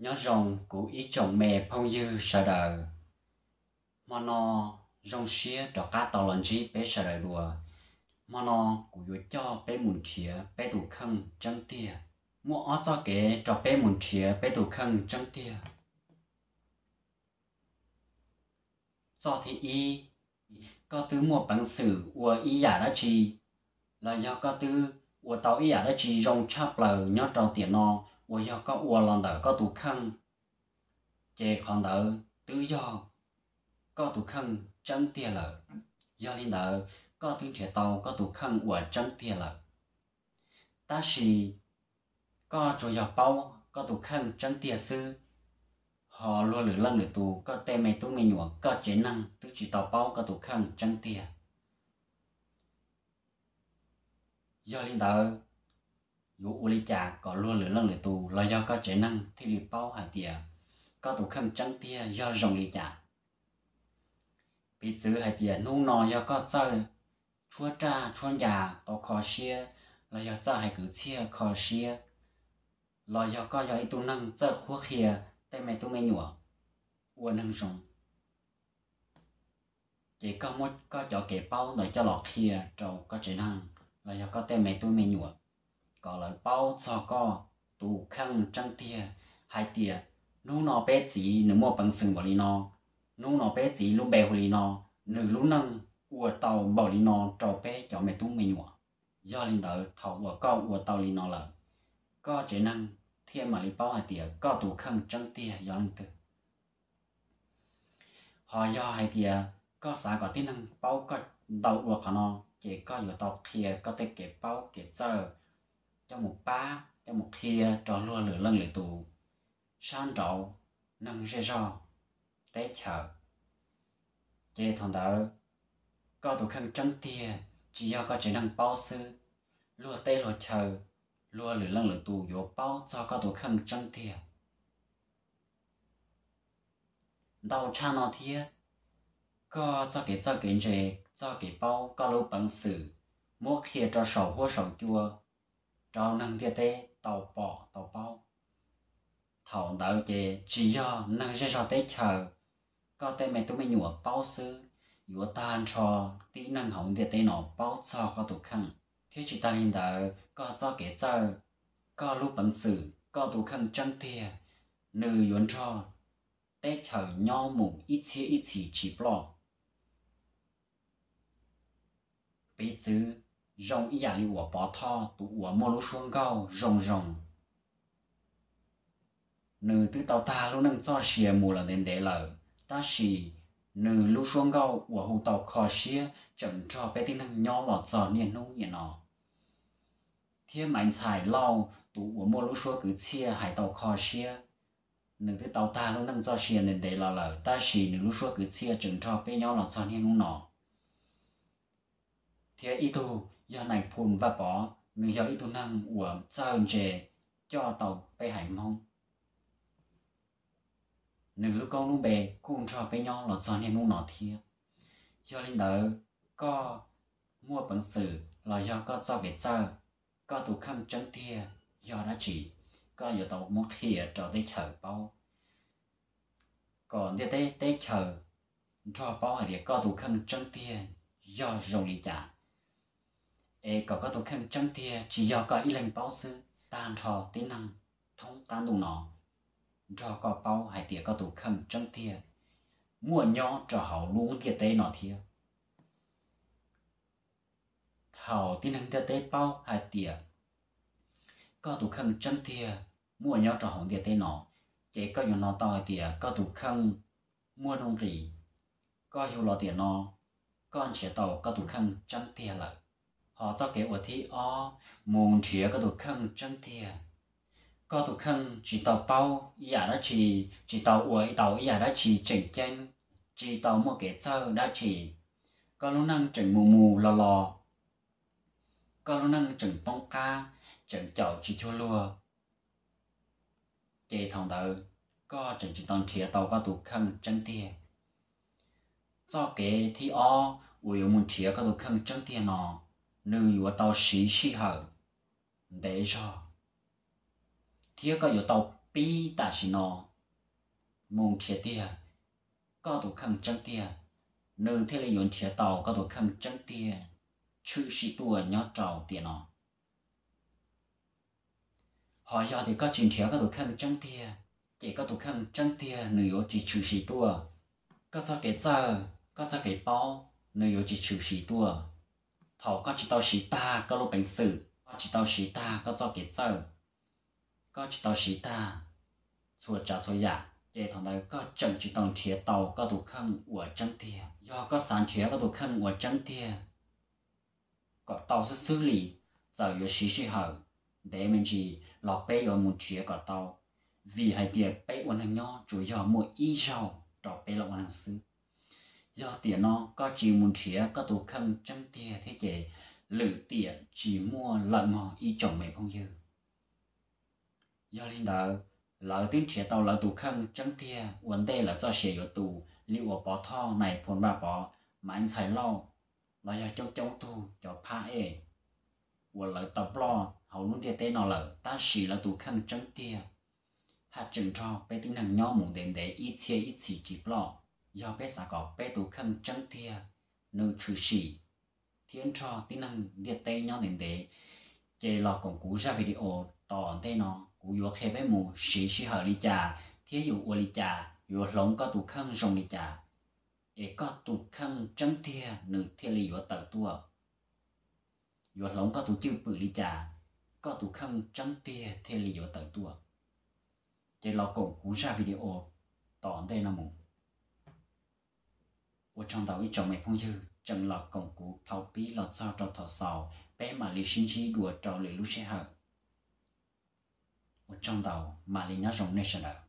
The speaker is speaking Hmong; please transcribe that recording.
Nyob zoo kuv ib tsoom me phooj ywg sawv daws. Hmo no zoo siab rov qab tau los ntsib peb sawv daws dua. Hmo no kuv yuav coj peb mus nrhiav peb tus kheej tseeb tiag. Muaj ob txoj kev rau peb mus nrhiav peb tus kheej tseeb tiag. Txoj thib ib, koj twb muaj peev xwm ua ib yam dab tsi, los yog koj twb ua tau ib yam dab tsi zoo tshaj plaws nyob rau tiam no uas yog koj ua los ntawm koj tus kheej, ces qhov ntawd twb yog koj tus kheej tseeb tiag lawm. Yog li ntawd, koj twb nrhiav tau koj tus kheej uas tseeb tiag lawm. Tab sis koj tsuas yog paub koj tus kheej tseeb tiag xwb, ho luag lwm leej lwm tus, koj tej me tub me nyuam, koj tsev neeg twb tsis tau paub koj tus kheej tseeb tiag. Yog li ntawd, yuav ua li cas kom luag lwm leej lwm tus los yog koj tsev neeg thiaj li paub hais tias koj tus kheej tseeb tiag yog zoo li cas? Piv txwv hais tias hnub no yog koj txawj tshuab raj tshuab ncas tau kho siab, los yog txawj hais kwv txhiaj kho siab, los yog koj yog ib tug neeg txawj qhuab qhia tej me tub me nyuam ua neeg zoo, ces koj muab koj cov kev paub ntawd coj los qhia rau koj tsev neeg los yog koj tej me tub me nyuam, kom lawv paub txog koj tus kheej tseeb tiag, hais tias hnub no peb txiv nws muaj peev xwm npaum li no, hnub no peb txiv lub npe hu li no, nws lub neej ua tau npaum li no rau peb cov me tub me nyuam. Yog li ntawd, thaum uas koj ua tau li no lawm, koj tsev neeg thiaj mam li paub hais tias koj tus kheej tseeb tiag yog leej twg. Ho yog hais tias koj xav kom tib neeg paub koj ntau dua qhov no, ces koj yuav tau qhia koj tej kev paub kev txawj coj mus pab, coj mus qhia rau luag lwm leej lwm tus sab nraud, neeg zej zog teb chaws. Ces thaum ntawd, koj tus kheej tseeb tiag tsis yog koj tsev neeg paub xwb, luag teb luag chaw, luag lwm leej lwm tus yuav paub txog koj tus kheej tseeb tiag. Ntau tshaj no thiab, koj txoj kev txawj kev ntse, txoj kev paub, koj lub peev xwm muab qhia rau saum huab saum cua rau neeg ntiaj teb tau pom tau paub. Thaum ntawd ces tsis yog neeg zej zog teb chaws, koj tej me tub me nyuam paub xwb, yuav tag nrho tib neeg hauv ntiaj teb no paub txog koj tus kheej. Thiab tsis tas li ntawd, koj txoj kev txawj, koj lub peev xwm, koj tus kheej tseeb tiag, nws yuav nrog teb chaws nyob mus ib txhiab ib txhis tsis ploj. Piv txwv zoo ib yam li uas Pov Thoj tus uas muaj lub suab nkauj zoo zoo, nws twb tau tag lub neej txoj sia mus lawm ntev ntev lawm, tab sis nws lub suab nkauj uas hu tau kho siab tseem nrog peb tib neeg nyob los txog niaj hnub niam no. Thiab Maiv Ntxhais Lauj tus uas muaj lub suab kwv txhiaj hais tau kho siab, nws twb tau tag lub neej txoj sia ntev ntev los lawm, tab sis nws lub suab kwv txhiaj tseem nrog peb nyob los txog niaj hnub no. Thiab ib tug yog Nais Phoo Vaj Pov, nws yog ib tug neeg uas txawj ntse coj tau peb haiv Hmoob. Nws lub koob lub npe kuj nrog peb nyob los txog niaj hnub no thiab. Yog li ntawd, koj muaj peev xwm los yog koj txoj kev txawj, koj tus kheej tseeb tiag yog dab tsi, koj yuav tau muab qhia rau teb chaws paub, kom ntiaj teb teb chaws nrog paub hais tias koj tus kheej tseeb tiag yog zoo li cas. Es kom koj tus kheej tseeb tiag tsis yog koj ib leeg paub xwb, tag nrho tib neeg thoob qab ntuj no nrog koj paub hais tias koj tus kheej tseeb tiag muaj nyob rau hauv lub ntiaj teb no thiab. Thaum tib neeg ntiaj teb paub hais tias koj tus kheej tseeb tiag muaj nyob rau hauv ntiaj teb no, ces koj yuav hnov tau hais tias koj tus kheej muaj nuj nqis. Koj yug los tiam no, koj nrhiav tau koj tus kheej tseeb tiag lawm. Ho txoj kev uas thib ob, mus nrhiav koj tus kheej tseeb tiag. Koj tus kheej tsis tau paub ib yam dab tsi, tsis tau ua tau ib yam dab tsi tseem ceeb, tsis tau muaj kev txawj dab tsi. Koj lub neej tseem mus mus los los, koj lub neej tseem poob qab, tseem caum tsis cuag luag, ces thaum ntawd koj tseem tsis tau nrhiav tau koj tus kheej tseeb tiag. Txoj kev thib ob uas yuav mus nrhiav koj tus kheej tseeb tiag no, nws yuav tau siv sij hawm ntev zog, thiab koj yuav tau pib tam sim no mus nrhiav tiag koj tus kheej tseeb tiag, nws thiaj li yuav nrhiav tau koj tus kheej tseeb tiag tshwm sim tuaj nyob rau tiam no. Ho yog tias koj tsis nrhiav koj tus kheej tseeb tiag, ces koj tus kheej tseeb tiag nws yuav tsis tshwm sim tuaj. Koj txoj kev txawj, koj txoj kev paub, nws yuav tsis tshwm sim tuaj. Thaum koj tsis tau siv tag koj lub peev xwm, koj tsis tau siv tag koj txoj kev txawj, koj tsis tau siv tag txhua tsav txhua yam, ces thaum ntawd koj tseem tsis tau nrhiav tau koj tus kheej uas tseeb tiag. Yog koj xav nrhiav koj tus kheej uas tseeb tiag kom tau xwb xwb li, txawm yuav siv sij hawm ntev me ntsis los peb yuav mus nrhiav kom tau, vim hais tias peb ua neeg nyob tsuas yog muaj ib zaug rau peb los ua neeg xwb. Yog tiam no koj tsis mus nrhiav koj tus kheej tseeb tiag thiab ces lwm tiam tsis muaj lawm mog ib tsoom me phooj ywg. Yog li ntawd, lawv twb nrhiav tau lawv tus kheej tseeb tiag ua ntej lawv txoj sia yuav tu, li uas Pov Thoj, Nais Phoo Vaj Pov, Maiv Ntxhais Lauj, los yog coob coob tug cov phab ej uas lawv tau ploj hauv lub ntiaj teb no lawm, tab sis lawv tus kheej tseeb tiag haj tseem nrog peb tib neeg nyob mus ntev ntev ib txhiab ib txhis tsis ploj. Yog peb xav kom peb tus kheej tseeb tiag nws tshwm sim thiab nrog tib neeg ntiaj teb nyob ntev ntev, ces los koom kuv zaj video tom ntej no, kuv yuav qhia peb mus siv sij hawm li cas thiab yuav ua li cas, yuav hloov koj tus kheej zoo li cas, es koj tus kheej tseeb tiag nws thiaj li yuav tawm tuaj. Yuav hloov koj tus cwj pwm li cas, koj tus kheej tseeb tiag thiaj li yuav tawm tuaj. Ces los koom kuv zaj video tom ntej no mus. Ua tsaug ntau ib tsoom me phooj ywg tseem los koom kuv thaum pib los txog rau thaum xaus, peb mam li sib ntsib dua rau lwm lub sij hawm. Ua tsaug ntau, mam li nyob zoo nej sawv daws.